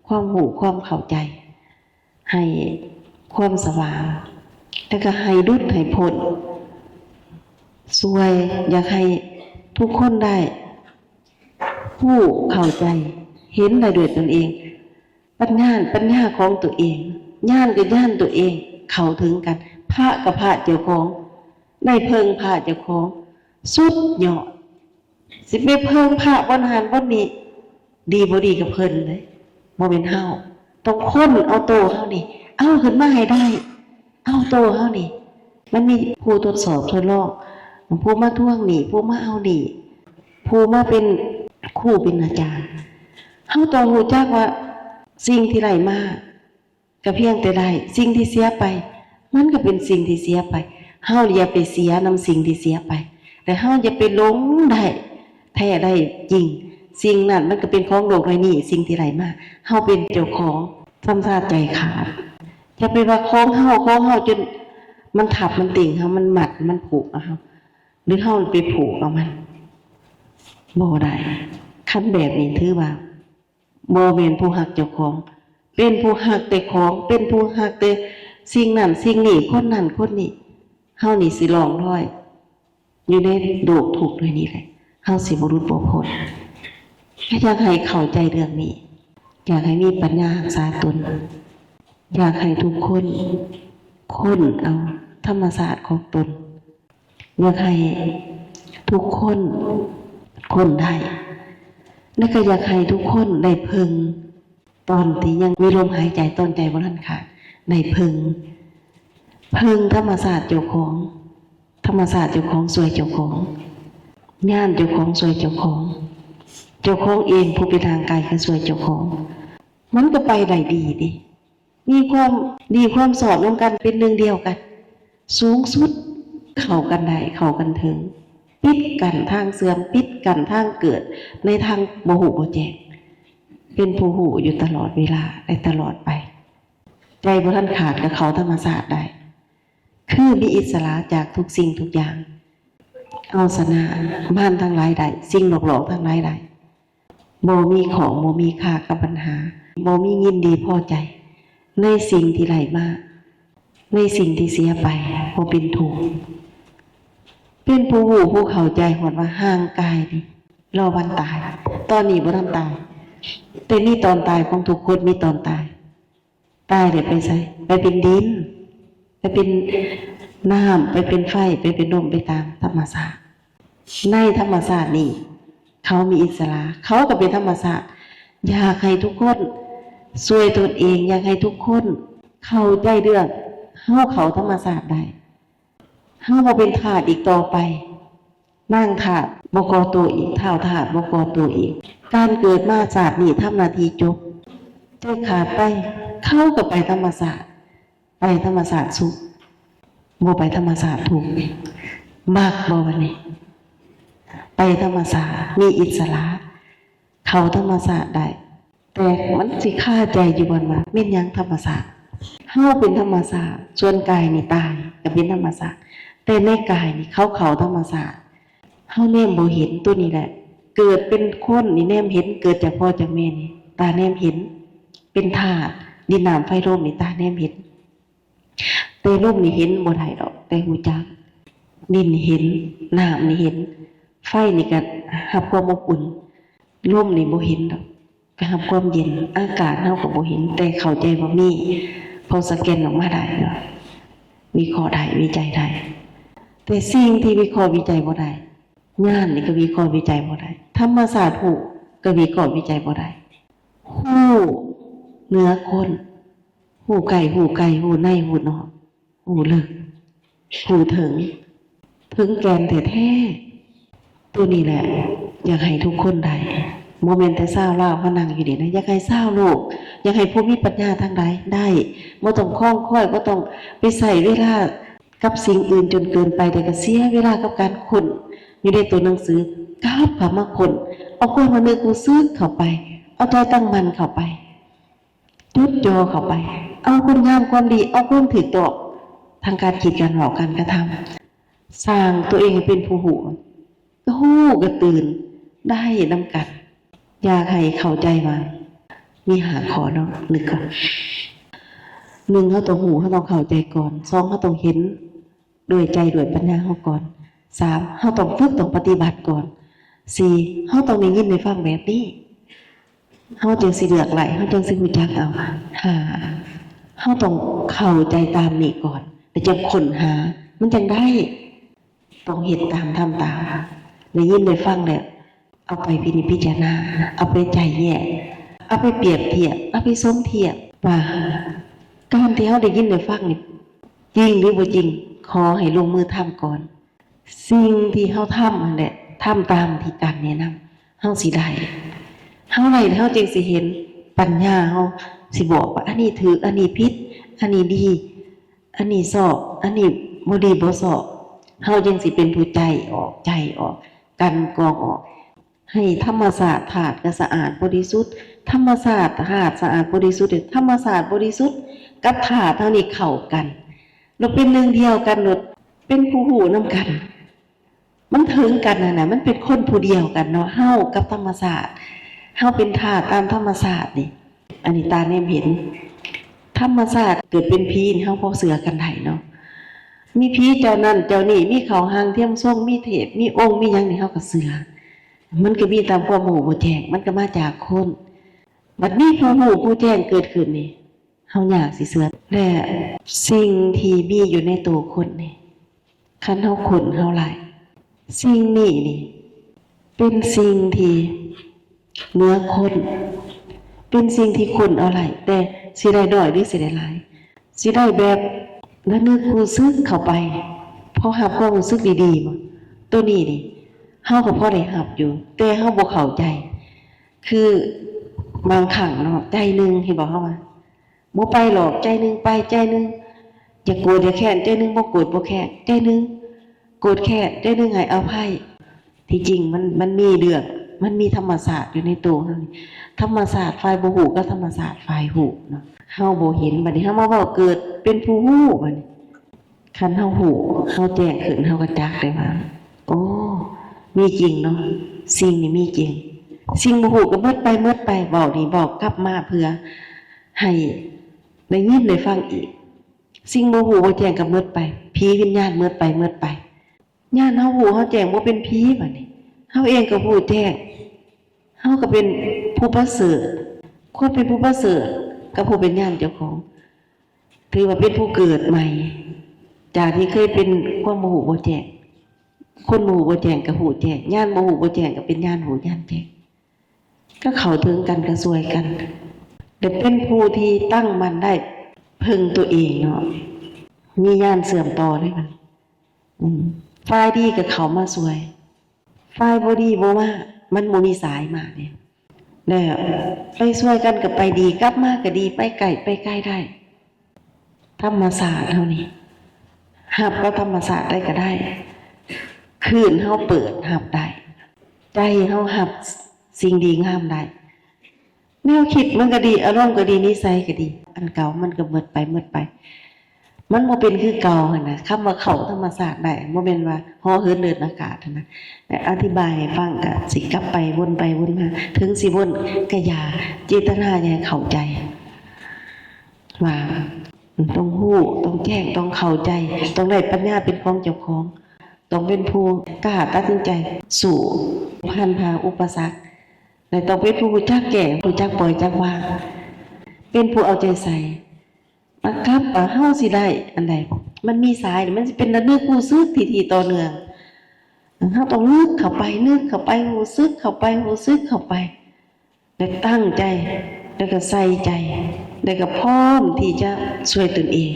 ຄວາມຮູ້ຄວາມເຂົ້າໃຈ ໃຫ້ຄວາມສະຫວ່າງ ແລ້ວກໍໃຫ້ຫຼຸດໃຫ້ພົ້ນ ຊ່ວຍ ຢາກໃຫ້ທຸກຄົນໄດ້ຮູ້ເຂົ້າໃຈ ເຫັນໄດ້ດ້ວຍຕົນເອງ ປັນຍາ ປັນຍາຂອງຕົວເອງ ຍານກໍຍານຕົວເອງ ເຂົ້າເຖິງກັນ ພະກໍພະເຈົ້າຂອງ ໄດ້ເພິ່ງພະເຈົ້າຂອງ ສຸດຍອດ ຊິໄປເພິ່ງພະບ່ອນຫັ້ນບ່ອນນີ້ ດີບໍ່ດີກັບເພິ່ນເດ້ ບໍ່ແມ່ນເຮົາ ຕ້ອງຄົ້ນເອົາໂຕເຮົານີ້ ເອົາຂຶ້ນມາໃຫ້ໄດ້ ເອົາໂຕເຮົານີ້ ມັນມີຜູ້ທົດສອບທົດລອງ ຜູ້ມາທວງໜີ້ ຜູ້ມາເອົາໜີ້ ຜູ້ມາເປັນຄູເປັນອາຈານ ເຮົາຕ້ອງຮູ້ຈັກວ່າສິ່ງທີ່ໄດ້ມາ ກໍພຽງແຕ່ໄດ້ ສິ່ງທີ່ເສຍໄປ ມັນກໍເປັນສິ່ງທີ່ເສຍໄປ ເຮົາຢ່າໄປເສຍນຳສິ່ງທີ່ເສຍໄປ ແລະເຮົາຢ່າໄປຫຼົງໄດ້ ແທ້ໄດ້ຈິງ ສິ່ງນັ້ນມັນກໍເປັນຂອງໂລກໃບນີ້ ສິ່ງທີ່ໄດ້ມາ ເຮົາເປັນເຈົ້າຂອງ ຊຳຊາດໃຈຂາດ ຢ່າໄປວ່າຂອງເຮົາ ຂອງເຮົາ ຈົນມັນທັບມັນຕິງເຮົາ ມັນມັດມັນຜູກເຮົາ ຫຼືເຮົາໄປຜູກເອົາມັນ ບໍ່ໄດ້ ຄັນແບບນີ້ຖືວ່າ ບໍ່ແມ່ນຜູ້ຮັກເຈົ້າຂອງ ເປັນຜູ້ຮັກແຕ່ຂອງ ເປັນຜູ້ຮັກແຕ່ສິ່ງນັ້ນສິ່ງນີ້ ຄົນນັ້ນຄົນນີ້ ເຮົານີ້ຊິລ່ອງລອຍຢູ່ໃນໂລກທຸກດ້ວຍນີ້ແຫຼະ ເຮົາຊິບໍ່ຫຼຸດບໍ່ພົ້ນ ກໍຢາກໃຫ້ເຂົ້າໃຈເລື່ອງນີ້ ຢາກໃຫ້ມີປັນຍາຮັກສາຕົນ ຢາກໃຫ້ທຸກຄົນຄົ້ນເອົາທຳມະຊາດຂອງຕົນ ຢາກໃຫ້ ທຸກຄົນຄົນໄດ້ ແລະກໍຢາກໃຫ້ທຸກຄົນໄດ້ເພິ່ງ ຕອນທີ່ຍັງມີລົມຫາຍໃຈ ຕອນໃຈບໍ່ທັນຂາດ ໄດ້ເພິ່ງ ເພິ່ງທຳມະຊາດເຈົ້າຂອງ ທຳມະຊາດເຈົ້າຂອງຊ່ວຍເຈົ້າຂອງ ຍານເຈົ້າຂອງຊ່ວຍເຈົ້າຂອງ ເຈົ້າຂອງເອງຜູ້ເປັນຮ່າງກາຍກໍຊ່ວຍເຈົ້າຂອງ ມັນກໍໄປໄດ້ດີເດ້ ມີຄວາມດີຄວາມຊອບນຳກັນ ເປັນໜຶ່ງດຽວກັນ ສູງສຸດ ເຂົ້າກັນໄດ້ ເຂົ້າກັນເຖິງ ປິດກັ້ນທາງເສື່ອມ ປິດກັ້ນທາງເກີດ ໃນທາງບໍ່ຮູ້ບໍ່ແຈ້ງ ເປັນຜູ້ຮູ້ຢູ່ຕະຫຼອດເວລາ ແລະ ຕະຫຼອດໄປ ໃຈບໍ່ທັນຂາດກໍເຂົ້າທຳມະຊາດໄດ້ ຄືມີອິດສະຫຼະຈາກທຸກສິ່ງທຸກຢ່າງ ເອົາຊະນະມານທັງຫຼາຍໄດ້ ສິ່ງຫຼອກຫຼອນທັງຫຼາຍໄດ້ ບໍ່ມີຂ້ອງ ບໍ່ມີຄາກັບບັນຫາ ບໍ່ມີຍິນດີພໍໃຈໃນສິ່ງທີ່ໄດ້ມາ ໃນສິ່ງທີ່ເສຍໄປ ບໍ່ເປັນທຸກ ເປັນຜູ້ຮູ້ຜູ້ເຂົ້າໃຈຮອດວ່າຮ່າງກາຍນີ້ລໍວັນຕາຍ ຕອນນີ້ບໍ່ທັນຕາຍ ແຕ່ມີຕອນຕາຍຂອງທຸກຄົນ ມີຕອນຕາຍ ຕາຍແລ້ວໄປໃສ? ໄປເປັນດິນ ໄປເປັນນ້ຳ ໄປເປັນໄຟ ໄປເປັນລົມ ໄປຕາມທຳມະຊາດ ໃນທຳມະຊາດນີ້ ເຂົາມີອິດສະຫຼະ ເຂົາກໍເປັນທຳມະຊາດ ຢາກໃຫ້ທຸກຄົນຊ່ວຍຕົນເອງ ຢາກໃຫ້ທຸກຄົນເຂົ້າໃຈເລື່ອງເຮົາເຂົ້າທຳມະຊາດໄດ້ ເຮົາບໍ່ເປັນທາດອີກຕໍ່ໄປ ນາງທາດບໍ່ກໍ່ໂຕອີກ ທ້າວທາດບໍ່ກໍ່ໂຕອີກ ການເກີດມາຊາດນີ້ທຳໜ້າທີ່ຈົບ ແຕ່ຂາດໄປ ເຂົາກໍໄປທຳມະຊາດ ໄປທຳມະຊາດສຸກ ບໍ່ໄປທຳມະຊາດທຸກ ມັກບໍ່ບັດນີ້? ໄປທຳມະຊາດ ມີອິດສະຫຼະ ເຂົ້າທຳມະຊາດໄດ້ ແຕ່ມັນຊິຄາໃຈຢູ່ບ່ອນວ່າ ແມ່ນຫຍັງທຳມະຊາດ? ເຮົາເປັນທຳມະຊາດ ສ່ວນກາຍນີ້ຕາຍກໍເປັນທຳມະຊາດ ແຕ່ໃນກາຍນີ້ເຂົາເຂົ້າທຳມະຊາດ ເຮົາແນມບໍ່ເຫັນ ໂຕນີ້ແຫຼະ ເກີດເປັນຄົນນີ້ແນມເຫັນ ເກີດຈາກພໍ່ຈາກແມ່ນີ້ຕາແນມເຫັນ ເປັນທາດດິນນ້ຳໄຟລົມນີ້ຕາແນມເຫັນ ແຕ່ລົມນີ້ເຫັນບໍ່ໄດ້ດອກ ແຕ່ຮູ້ຈັກ ດິນເຫັນ ນ້ຳນີ້ເຫັນ ໄຟນີ້ກໍຮັບຄວາມອົບອຸ່ນ ລົມນີ້ບໍ່ເຫັນດອກ ກໍຮັບຄວາມເຢັນ ອາກາດເຮົາກໍບໍ່ເຫັນ ແຕ່ເຂົ້າໃຈວ່າມີ ເພາະສະແກນອອກມາໄດ້ເນາະ ວິເຄາະໄດ້ ວິໄຈໄດ້ ແຕ່ສິ່ງທີ່ວິເຄາະວິໄຈບໍ່ໄດ້ ຍານນີ້ກໍວິເຄາະວິໄຈບໍ່ໄດ້ ທຳມະຊາດຮູ້ກໍວິເຄາະວິໄຈບໍ່ໄດ້ ຮູ້ເໜືອຄົນ ຮູ້ໃກ້ ຮູ້ໄກ ຮູ້ໃນ ຮູ້ນອກ ຮູ້ເລິກ ຮູ້ເຖິງ ເຖິງແກ່ນແທ້ໆ ໂຕນີ້ແຫຼະ ຢາກໃຫ້ທຸກຄົນໄດ້ ບໍ່ແມ່ນແຕ່ຊາວລາວມານັ່ງຢູ່ນີ້ນະ ຢາກໃຫ້ຊາວໂລກ ຢາກໃຫ້ຜູ້ມີປັນຍາທັງຫຼາຍໄດ້ ບໍ່ຕ້ອງຄອງຄອຍ ບໍ່ຕ້ອງໄປໃຊ້ເວລາກັບສິ່ງອື່ນຈົນເກີນໄປ ແຕ່ກໍເສຍເວລາກັບການຄົ້ນຢູ່ໃນໂຕໜັງສື ກັບເຂົ້າມາຄົ້ນ ເອົາຄວາມລະນຶກຮູ້ສຶກເຂົ້າໄປ ເອົາໃຈຕັ້ງໝັ້ນເຂົ້າໄປ ຈົດຈ່ອເຂົ້າໄປ ເອົາຄຸນງາມຄວາມດີ ເອົາຄວາມຖືກຕ້ອງທາງການຄິດ ການເວົ້າ ການກະທຳ ສ້າງຕົວເອງໃຫ້ເປັນຜູ້ຮູ້ ກໍຮູ້ກໍຕື່ນໄດ້ນຳກັນ. ຢາກໃຫ້ເຂົ້າໃຈວ່າມີຫ້າຂໍ້ເນາະ ນຶກກ່ອນ ໜຶ່ງ ເຮົາຕ້ອງຮູ້ ເຮົາຕ້ອງເຂົ້າໃຈກ່ອນ, ສອງ ເຮົາຕ້ອງເຫັນ ດ້ວຍໃຈດ້ວຍປັນຍາເຮົາກ່ອນ. ສາມ ເຮົາຕ້ອງຝຶກ ຕ້ອງປະຕິບັດກ່ອນ. ສີ່ ເຮົາຕ້ອງໄດ້ຍິນໄດ້ຟັງແບບນີ້ ເຮົາຈຶ່ງຊິເລືອກໄດ້ ເຮົາຈຶ່ງຊິຮູ້ຈັກເອົາ. ຫ້າ ເຮົາຕ້ອງເຂົ້າໃຈຕາມນີ້ກ່ອນ ແລ້ວຈັ່ງຄົ້ນຫາ ມັນຈັ່ງໄດ້. ຕ້ອງເຮັດຕາມ ທຳຕາມ ໄດ້ຍິນໄດ້ຟັງແລ້ວ ເອົາໄປພິນິດພິຈາລະນາ ເອົາໄປໄຈ້ແຍກ ເອົາໄປປຽບທຽບ ເອົາໄປສົມທຽບວ່າ ການທີ່ເຮົາໄດ້ຍິນໄດ້ຟັງນີ້ ຈິງຫຼືບໍ່ຈິງ ຂໍໃຫ້ລົງມືທຳກ່ອນ. ສິ່ງທີ່ເຮົາທຳຫັ້ນແຫຼະ ທຳຕາມທີ່ການແນະນຳ ເຮົາຊິໄດ້ ເຮົາໄດ້ແລ້ວເຮົາຈຶ່ງຊິເຫັນ ປັນຍາເຮົາຊິບອກວ່າ ອັນນີ້ຖືກ ອັນນີ້ຜິດ ອັນນີ້ດີ ອັນນີ້ຊອບ ອັນນີ້ບໍ່ດີບໍ່ຊອບ ເຮົາຈຶ່ງຊິເປັນຜູ້ໃຈອອກ ໃຈອອກ ກັ່ນກອງອອກ ໃຫ້ທຳມະຊາດທາດກໍສະອາດບໍລິສຸດ ທຳມະຊາດທາດສະອາດບໍລິສຸດ ທຳມະຊາດບໍລິສຸດກັບທາດເຮົານີ້ເຂົ້າກັນ ແລ້ວເປັນໜຶ່ງດຽວກັນໂລດ ເປັນຜູ້ຮູ້ນຳກັນ ມັນເຖິງກັນຫັ້ນນະ ມັນເປັນຄົນຜູ້ດຽວກັນເນາະ ເຮົາກັບທຳມະຊາດ ເຮົາເປັນທາດຕາມທຳມະຊາດນີ້ ອັນນີ້ຕາແນມເຫັນ ທຳມະຊາດເກີດເປັນຜີນີ້ ເຮົາພໍເຊື່ອກັນໄດ້ເນາະ ມີຜີເຈົ້ານັ້ນເຈົ້ານີ້ ມີເຂົ້າຮ່າງທຽມຊົງ ມີເທບ ມີອົງ ມີຫຍັງນີ້ ເຮົາກໍເຊື່ອ ມັນກໍມີຕາມຄວາມຮູ້ບໍ່ແຈ້ງ ມັນກໍມາຈາກຄົນ ບັດມີຜູ້ຮູ້ຜູ້ແຈ້ງເກີດຂຶ້ນນີ້ ເຮົາຍາກຊິເຊື່ອ ແລະ ສິ່ງທີ່ມີຢູ່ໃນໂຕຄົນນີ້ ຄັນເຮົາຄົ້ນເຮົາໄລ່ ສິ່ງນີ້ນີ້ເປັນສິ່ງທີ່ເໜືອຄົ້ນ, ເປັນສິ່ງທີ່ຄົ້ນເອົາໄດ້, ແຕ່ຊິໄດ້ໜ້ອຍຫຼືຊິໄດ້ຫຼາຍ, ຊິໄດ້ແບບລະນຶກຮູ້ສຶກເຂົ້າໄປ, ພໍຮັບຄວາມຮູ້ສຶກດີໆ ບໍ່? ໂຕນີ້ນີ້ເຮົາກໍພໍໄດ້ຮັບຢູ່, ແຕ່ເຮົາບໍ່ເຂົ້າໃຈ. ຄືບາງຄັ້ງເນາະ, ໃຈໜຶ່ງ ເຫັນບໍ່ ເຮົາວ່າ ບໍ່ໄປຫຼອກ, ໃຈໜຶ່ງໄປ, ໃຈໜຶ່ງຢາກໂກດຢາກແຄ້ນ, ໃຈໜຶ່ງບໍ່ໂກດບໍ່ແຄ້ນ, ໃຈໜຶ່ງໂກດແຄ້ນ, ໃຈໜຶ່ງໃຫ້ອະໄພ. ທີ່ຈິງມັນ, ມັນມີເລື່ອງ, ມັນມີທຳມະຊາດຢູ່ໃນໂຕເຮົານີ້. ທຳມະຊາດຝ່າຍບໍ່ຮູ້ກັບທຳມະຊາດຝ່າຍຮູ້ເນາະ, ເຮົາບໍ່ເຫັນ. ບັດນີ້ເຮົາມາເວົ້າເກີດເປັນຜູ້ຮູ້, ບັດນີ້ ຄັນເຮົາຮູ້, ເຮົາແຈ້ງຂຶ້ນ, ເຮົາກໍຈັກໄດ້ວ່າ ໂອ້ ມີຈິງເນາະ, ສິ່ງນີ້ມີຈິງ. ສິ່ງບໍ່ຮູ້ກໍໝົດໄປ, ໝົດໄປ. ເວົ້ານີ້ເວົ້າກັບມາເພື່ອໃຫ້ໄດ້ຍິນໄດ້ຟັງອີກ. ສິ່ງບໍ່ຮູ້ບໍ່ແຈ້ງກໍໝົດໄປ, ຜີວິນຍານໝົດໄປ, ໝົດໄປ. ຍານເຮົາຮູ້ເຮົາແຈ້ງບໍ່ເປັນຜີ, ບັດນີ້ເຮົາເອງກໍຮູ້ແຈ້ງ, ເຮົາກໍເປັນຜູ້ປະເສີດ. ຄວາມເປັນຜູ້ປະເສີດກັບຜູ້ເປັນຍານເຈົ້າຂອງ ຖືວ່າເປັນຜູ້ເກີດໃໝ່, ຈາກທີ່ເຄີຍເປັນຄວາມບໍ່ຮູ້ບໍ່ແຈ້ງ. ຄົນບໍ່ຮູ້ບໍ່ແຈ້ງກໍຮູ້ແຈ້ງ, ຍານບໍ່ຮູ້ບໍ່ແຈ້ງກໍເປັນຍານຮູ້ຍານແຈ້ງ, ກໍເຂົ້າເຖິງກັນ, ກໍຊ່ວຍກັນ, ແລະ ເປັນຜູ້ທີ່ຕັ້ງໝັ້ນໄດ້, ເພິ່ງຕົວເອງເນາະ, ມີຍານເຊື່ອມຕໍ່ໄດ້. ອືມ ຝ່າຍດີກໍເຂົ້າມາຊ່ວຍ, ຝ່າຍບໍ່ດີບໍ່ມາ, ມັນບໍ່ມີສາຍມາເດ້. ແລ້ວໄປຊ່ວຍກັນກໍໄປດີ, ກັບມາກໍດີ, ໄປໃກ້, ໄປໃກ້ໄດ້. ທຳມະຊາດເຮົານີ້ ຮັບກັບທຳມະຊາດໄດ້ກໍໄດ້, ຄື້ນເຮົາເປີດຮັບໄດ້, ໃຈເຮົາຮັບສິ່ງດີງາມໄດ້. ແນວຄິດມັນກໍດີ, ອາລົມກໍດີ, ນິໄສກໍດີ, ອັນເກົ່າມັນກໍໝົດໄປ, ໝົດໄປ. ມັນບໍ່ເປັນຄືເກົ່າຫັ້ນນະ. ຄຳວ່າເຂົ້າທຳມະຊາດໄດ້ ບໍ່ແມ່ນວ່າຫໍ່ເຫີນເລີດອາກາດຫັ້ນນະ. ແຕ່ອະທິບາຍໃຫ້ຟັງ ກະຊິກັບໄປວົນໄປວົນມາ, ເຖິງຊິວົນກະຢ່າ, ເຈດຕະນາຢ່າໃຫ້ເຂົ້າໃຈວ່າຕ້ອງຮູ້, ຕ້ອງແຈ້ງ, ຕ້ອງເຂົ້າໃຈ, ຕ້ອງໄດ້ປັນຍາເປັນຂອງເຈົ້າຂອງ, ຕ້ອງເປັນຜູ້ກ້າຕັດສິນໃຈສູ້, ຜ່ານຜ່າອຸປະສັກ, ແລະ ຕ້ອງເປັນຜູ້ຮູ້ຈັກແກ້, ຮູ້ຈັກປ່ອຍຈັກວາງ, ເປັນຜູ້ເອົາໃຈໃສ່. ມາກັບວ່າເຮົາຊິໄດ້ອັນໃດ, ມັນມີສາຍ, ມັນຊິເປັນລະນຶກຮູ້ສຶກທີ່, ທີ່ຕໍ່ເນື່ອງ. ເຮົາຕ້ອງນຶກເຂົ້າໄປ, ນຶກເຂົ້າໄປ, ຮູ້ສຶກເຂົ້າໄປ, ຮູ້ສຶກເຂົ້າໄປ, ແລະ ຕັ້ງໃຈ, ແລະ ກໍໃສ່ໃຈ, ແລະ ກໍພ້ອມທີ່ຈະຊ່ວຍຕົນເອງ.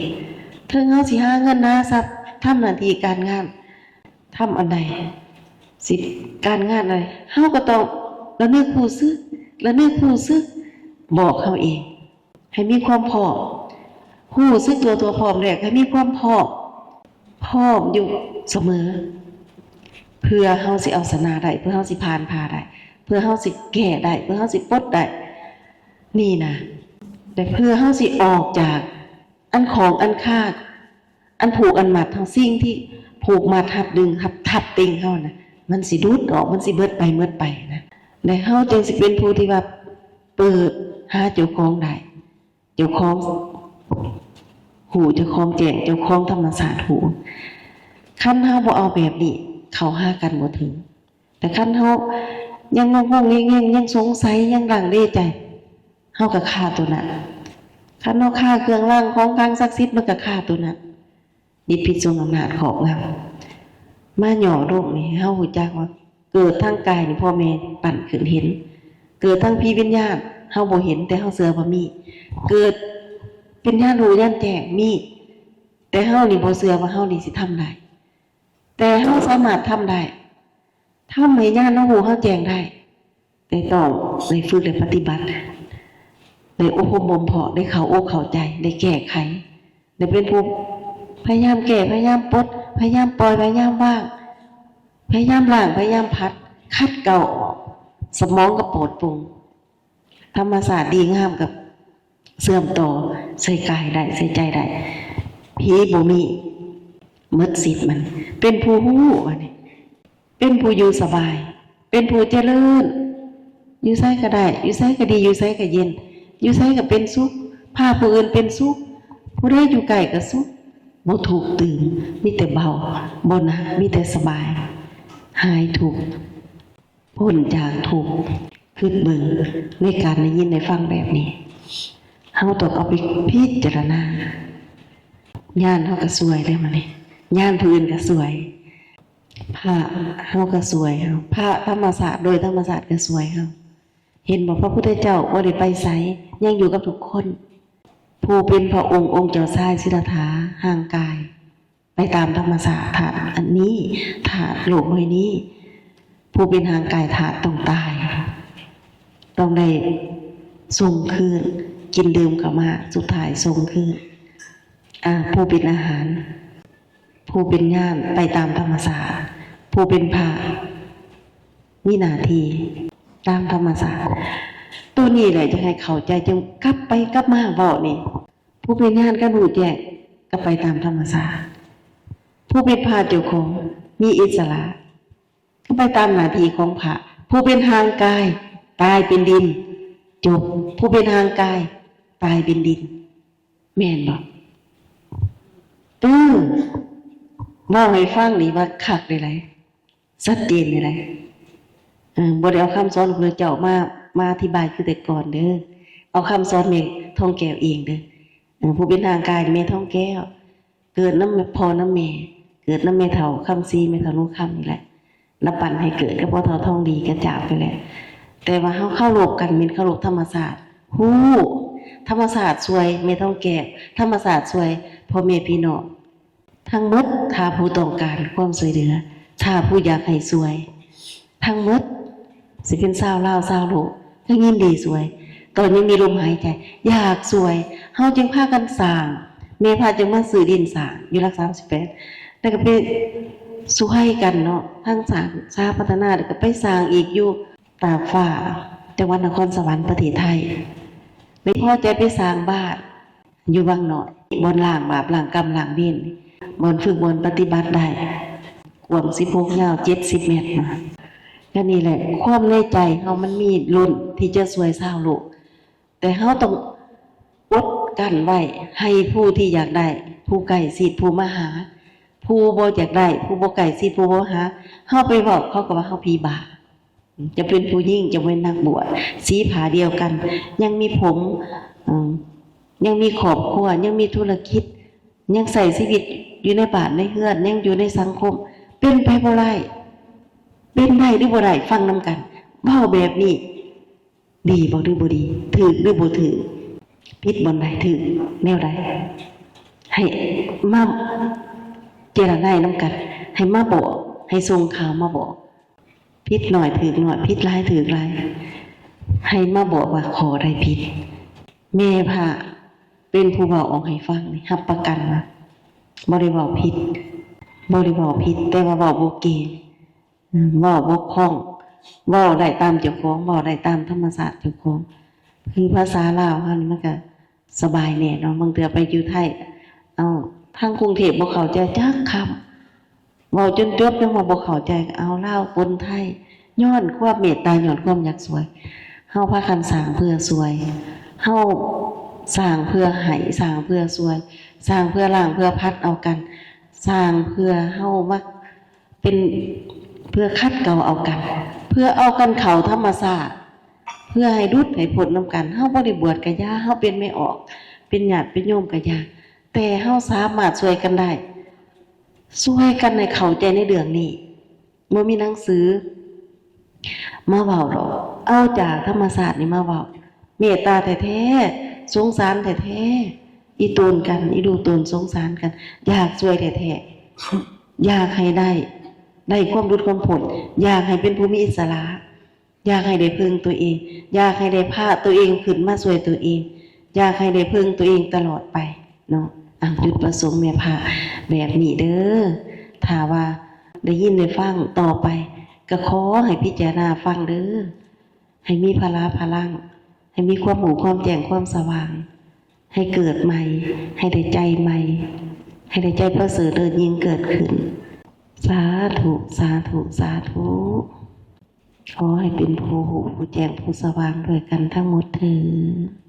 ເຖິງເຮົາຊິຫາເງິນຫາຊັບ, ທຳໜ້າທີ່ການງານ, ທຳອັນໃດ, ສິການງານໃດ, ເຮົາກໍຕ້ອງລະນຶກຮູ້ສຶກ, ລະນຶກຮູ້ສຶກບອກເຮົາເອງ. ໃຫ້ມີຄວາມພ້ອມ, ຮູ້ສຶກຕົວທົ່ວພ້ອມແລ້ວ ໃຫ້ມີຄວາມພ້ອມ, ພ້ອມຢູ່ສະເໝີ, ເພື່ອເຮົາຊິເອົາຊະນະໄດ້, ເພື່ອເຮົາຊິຜ່ານຜ່າໄດ້, ເພື່ອເຮົາຊິແກ້ໄດ້, ເພື່ອເຮົາຊິປົດໄດ້, ນີ້ນະ, ແລະ ເພື່ອເຮົາຊິອອກຈາກອັນຂອງອັນຄາ, ອັນຜູກອັນມັດເຮົາ, ສິ່ງທີ່ຜູກມັດຮັດດຶງ, ຮັບທັບຕິງເຮົານະ, ມັນຊິຫຼຸດອອກ, ມັນຊິເບິດໄປ, ເໝິດໄປນະ. ແລະ ເຮົາຈຶ່ງຊິເປັນຜູ້ທີ່ວ່າເປີດຫາເຈົ້າຂອງໄດ້. ເຈົ້າຂອງຮູ້, ເຈົ້າຂອງແຈ້ງ, ເຈົ້າຂອງທຳມະຊາດຮູ້. ຄັນເຮົາບໍ່ເອົາແບບນີ້ເຂົ້າຫາກັນບໍ່ເຖິງ. ແຕ່ຄັນເຮົາຍັງງົງໆແງງໆ, ຍັງສົງໄສ, ຍັງລັງເລໃຈ, ເຮົາກໍຄາຕົວນັ້ນ. ຄັນເຮົາຄາເຄື່ອງລາງຂອງຂລັງສັກສິດ, ມັນກໍຄາຕົວນັ້ນ. ລິດຜິດຊ່ວງອຳນາດຄອບງຳ. ມາຫຍໍ້ລົງນີ້ ໃຫ້ເຮົາຮູ້ຈັກວ່າ ເກີດທາງກາຍນີ້ ພໍ່ແມ່ປັ້ນຂຶ້ນເຫັນ, ເກີດທາງຜີວິນຍານ ເຮົາບໍ່ເຫັນ ແຕ່ເຮົາເຊື່ອວ່າມີ, ເກີດເປັນຍານຮູ້ຍານແຈ້ງມີ, ແຕ່ເຮົານີ້ບໍ່ເຊື່ອວ່າເຮົານີ້ຊິທຳໄດ້, ແຕ່ເຮົາສາມາດທຳໄດ້, ທຳໃຫ້ຍານເຮົາຮູ້ເຮົາແຈ້ງໄດ້. ແຕ່ຕ້ອງໄດ້ຝຶກ ໄດ້ປະຕິບັດ, ໄດ້ອົບຮົມບົ່ມເພາະ, ໄດ້ເຂົ້າອົກເຂົ້າໃຈ, ໄດ້ແກ້ໄຂ, ໄດ້ເປັນຜູ້ພະຍາຍາມແກ້, ພະຍາຍາມປົດ, ພະຍາຍາມປ່ອຍ, ພະຍາຍາມວາງ, ພະຍາຍາມລ້າງ, ພະຍາຍາມຂັດ, ຂັດເກົາອອກ, ສະໝອງກໍປອດໂປ່ງ, ທຳມະຊາດດີງາມກັບເຊື່ອມຕໍ່ໃສ່ກາຍໄດ້, ໃສ່ໃຈໄດ້, ຜີບໍ່ມີ, ໝົດສິດມັນ, ເປັນຜູ້ຮູ້, ບັດນີ້ ເປັນຜູ້ຢູ່ສະບາຍ, ເປັນຜູ້ຈະເລີນ, ຢູ່ໃສກໍໄດ້, ຢູ່ໃສກໍດີ, ຢູ່ໃສກໍເຢັນ, ຢູ່ໃສກໍເປັນສຸກ, ພາຜູ້ອື່ນເປັນສຸກ, ຜູ້ໃດຢູ່ໃກ້ກໍສຸກ, ບໍ່ທຸກຕື່ມ, ມີແຕ່ເບົາ, ບໍ່ໜັກ, ມີແຕ່ສະບາຍ, ຫາຍທຸກ, ພົ້ນຈາກທຸກ. ຄິດເບິ່ງໃນການໄດ້ຍິນໄດ້ຟັງແບບນີ້, ເຮົາຕ້ອງເອົາໄປພິຈາລະນາ. ຍານເຮົາກໍຊ່ວຍໄດ້ມານີ້, ຍານຜູ້ອື່ນກໍຊ່ວຍ. ພະເຮົາກໍຊ່ວຍເຮົາ ພະທຳມະຊາດ ໂດຍທຳມະຊາດກໍຊ່ວຍເຮົາ. ເຫັນບໍ່? ພະພຸດທະເຈົ້າບໍ່ໄດ້ໄປໃສ, ຍັງຢູ່ກັບທຸກຄົນ. ຜູ້ເປັນພະອົງ ອົງເຈົ້າຊາຍສິດທັດຖາ ຮ່າງກາຍ ໄປຕາມທຳມະຊາດ ທາດອັນນີ້ ທາດໂລກໜ່ວຍນີ້. ຜູ້ເປັນຮ່າງກາຍທາດຕ້ອງຕາຍ, ຕ້ອງໄດ້ສົ່ງຄືນ, ກິນດື່ມເຂົ້າມາ ສຸດທ້າຍສົ່ງຄືນ. ອາ ຜູ້ເປັນອາຫານ, ຜູ້ເປັນຍານໄປຕາມທຳມະຊາດ, ຜູ້ເປັນພະມີໜ້າທີ່ຕາມທຳມະຊາດ. ໂຕນີ້ແຫຼະ ຢາກໃຫ້ເຂົ້າໃຈ, ຈຶ່ງກັບໄປກັບມາເວົ້ານີ້. ຜູ້ເປັນຍານກໍຮູ້ແຈ້ງ ກໍໄປຕາມທຳມະຊາດ. ຜູ້ເປັນພະເຈົ້າຂອງມີອິດສະຫຼະ ກໍໄປຕາມໜ້າທີ່ຂອງພະ. ຜູ້ເປັນຮ່າງກາຍຕາຍເປັນດິນ, ຈົບ. ຜູ້ເປັນຮ່າງກາຍຕາຍເປັນດິນ. ແມ່ນບໍ່? ເອີ ເວົ້າໃຫ້ຟັງນີ້ວ່າຄັກເດ້ຫຼາຍ. ຊັດເຈນນີ້ແຫຼະ. ເອີ ບໍ່ໄດ້ເອົາຄຳສອນຂອງພະເຈົ້າມາ ມາອະທິບາຍຄືແຕ່ກ່ອນເດີ. ເອົາຄຳສອນແມ່ທອງແກ້ວເອງເດີ. ເອີ ຜູ້ເປັນຮ່າງກາຍແມ່ທອງແກ້ວ ເກີດນຳພໍ່ນຳແມ່, ເກີດນຳແມ່ເຖົ້າຄຳສີ ແມ່ເຖົ້າໜູຄຳນີ້ແຫຼະ. ລະປັນໃຫ້ເກີດກັບພໍ່ເຖົ້າທອງດີ ກະຈາກໄປແລ້ວ. ແຕ່ວ່າເຮົາເຄົາລົບກັນ ແມ່ນເຄົາລົບທຳມະຊາດ. ຮູ້ ທຳມະຊາດຊ່ວຍແມ່ທອງແກ້ວ, ທຳມະຊາດຊ່ວຍພໍ່ແມ່ພີ່ນ້ອງ. ທັງໝົດ ຖ້າຜູ້ຕ້ອງການຄວາມຊ່ວຍເຫຼືອ, ຖ້າຜູ້ຢາກໃຫ້ຊ່ວຍ, ທັງໝົດ ຊິເປັນຊາວລາວ ຊາວໂລກ ກໍຍິນດີຊ່ວຍ. ຕອນຍັງມີລົມຫາຍໃຈ ຢາກຊ່ວຍ, ເຮົາຈຶ່ງພາກັນສ້າງ. ແມ່ພະຈຶ່ງມາຊື້ດິນສ້າງຢູ່ຫຼັກສາມສິບແປດ ແລ້ວກໍໄປຊ່ວຍກັນເນາະ, ທັງສ້າງສາພັດທະນາ ແລ້ວກໍໄປສ້າງອີກຢູ່ຕາກຟ້າ ຈັງຫວັດນະຄອນສະຫວັນ ປະເທດໄທ. ໄດ້ພໍໃຈໄປສ້າງບ້ານ ຢູ່ວັງນ້ອຍ ບ່ອນລ້າງບາບ ລ້າງກຳ ລ້າງເວນ ບ່ອນຝຶກ ບ່ອນປະຕິບັດໄດ້ ກວ້າງສິບຫົກ ຍາວເຈັດສິບແມັດນະ. ກໍນີ້ແຫຼະ ຄວາມໃນໃຈເຮົາມັນມີລົ້ນທີ່ຈະຊ່ວຍຊາວໂລກ, ແຕ່ເຮົາຕ້ອງອົດກັ້ນໄວ້ ໃຫ້ຜູ້ທີ່ຢາກໄດ້ ຜູ້ໃກ້ຊິດ ຜູ້ມາຫາ. ຜູ້ບໍ່ຢາກໄດ້ ຜູ້ບໍ່ໃກ້ຊິດ ຜູ້ບໍ່ຫາ ເຮົາໄປເວົ້າ ເຂົາກໍວ່າເຮົາຜີບ້າ. ຈະເປັນຜູ້ຍິງ ຈະເປັນນັກບວດ ສີຜ້າດຽວກັນ ຍັງມີຜົມ ເອີ ຍັງມີຄອບຄົວ ຍັງມີທຸລະກິດ ຍັງໃຊ້ຊີວິດຢູ່ໃນບ້ານໃນເຮືອນ ຍັງຢູ່ໃນສັງຄົມ ເປັນໄປບໍ່ໄດ້. ເປັນໄດ້ຫຼືບໍ່ໄດ້ ຟັງນຳກັນ. ເວົ້າແບບນີ້ ດີບໍ່ຫຼືບໍ່ດີ? ຖືກຫຼືບໍ່ຖືກ? ຜິດບ່ອນໃດ? ຖືກແນວໃດ? ໃຫ້ມາເຈລະນານຳກັນ, ໃຫ້ມາບອກ, ໃຫ້ສົ່ງຂ່າວມາບອກ. ຜິດໜ້ອຍຖືກໜ້ອຍ, ຜິດຫຼາຍຖືກຫຼາຍ, ໃຫ້ມາບອກວ່າຂໍ້ໃດຜິດ. ແມ່ພະເປັນຜູ້ເວົ້າອອກໃຫ້ຟັງນີ້ ຮັບປະກັນວ່າບໍ່ໄດ້ເວົ້າຜິດ, ບໍ່ໄດ້ເວົ້າຜິດ, ແຕ່ວ່າເວົ້າບໍ່ເກັ່ງ. ອືມ ເວົ້າບົກຜ່ອງ, ເວົ້າໄດ້ຕາມເຈົ້າຂອງ, ເວົ້າໄດ້ຕາມທຳມະຊາດເຈົ້າຂອງ. ຄືພາສາລາວເຮົານີ້ມັນກະສະບາຍແດ່ເນາະ, ບາງເທື່ອໄປຢູ່ໄທ ເອົາ ທາງກຸງເທບບໍ່ເຂົ້າໃຈຈັກຄຳ, ເວົ້າຈົນຈົບຍັງວ່າບໍ່ເຂົ້າໃຈ, ເອົາ ລາວຄົນໄທ, ຍ້ອນຄວາມເມດຕາ, ຍ້ອນຄວາມຢາກຊ່ວຍ. ເຮົາພາກັນສ້າງເພື່ອຊ່ວຍ, ເຮົາສ້າງເພື່ອໃຫ້, ສ້າງເພື່ອຊ່ວຍ, ສ້າງເພື່ອລ້າງ, ເພື່ອຜັດເອົາກັນ, ສ້າງເພື່ອເຮົາມາ ເປັນເພື່ອຂັດເກົາເອົາກັນ, ເພື່ອເອົາກັນເຂົ້າທຳມະຊາດ, ເພື່ອໃຫ້ຫຼຸດໃຫ້ພົ້ນນຳກັນ. ເຮົາບໍ່ໄດ້ບວດກະຢ່າ, ເຮົາເປັນແມ່ອອກ, ເປັນຍາດເປັນໂຍມກະຢ່າ, ແຕ່ເຮົາສາມາດຊ່ວຍກັນໄດ້, ຊ່ວຍກັນໃຫ້ເຂົ້າໃຈໃນເລື່ອງນີ້. ບໍ່ມີໜັງສືມາເວົ້າດອກ, ເອົາຈາກທຳມະຊາດນີ້ມາເວົ້າ. ເມດຕາແທ້ໆ, ສົງສານແທ້ໆ, ອີ່ຕົນກັນ, ອີ່ດູຕົນສົງສານກັນ, ຢາກຊ່ວຍແທ້ໆ, ຢາກໃຫ້ໄດ້, ໄດ້ຄວາມຫຼຸດຄວາມພົ້ນ, ຢາກໃຫ້ເປັນຜູ້ມີອິດສະຫຼະ, ຢາກໃຫ້ໄດ້ເພິ່ງຕົວເອງ, ຢາກໃຫ້ໄດ້ພາຕົວເອງຂຶ້ນມາຊ່ວຍຕົວເອງ, ຢາກໃຫ້ໄດ້ເພິ່ງຕົວເອງຕະຫຼອດໄປເນາະ. ອາ ຈຸດປະສົງແມ່ພະແບບນີ້ເດີ. ຖ້າວ່າໄດ້ຍິນໄດ້ຟັງຕໍ່ໄປ, ກໍຂໍໃຫ້ພິຈາລະນາຟັງເດີ. ໃຫ້ມີພະລາພະລັງ, ໃຫ້ມີຄວາມຮູ້ຄວາມແຈ້ງຄວາມສະຫວ່າງ, ໃຫ້ເກີດໃໝ່, ໃຫ້ໄດ້ໃຈໃໝ່, ໃຫ້ໄດ້ໃຈປະເສີດເລີດຍິ່ງເກີດຂຶ້ນ. ສາທຸ, ສາທຸ, ສາທຸ. ຂໍໃຫ້ເປັນຜູ້ຮູ້, ຜູ້ແຈ້ງ, ຜູ້ສະຫວ່າງດ້ວຍກັນທັງໝົດເທີ້ນ.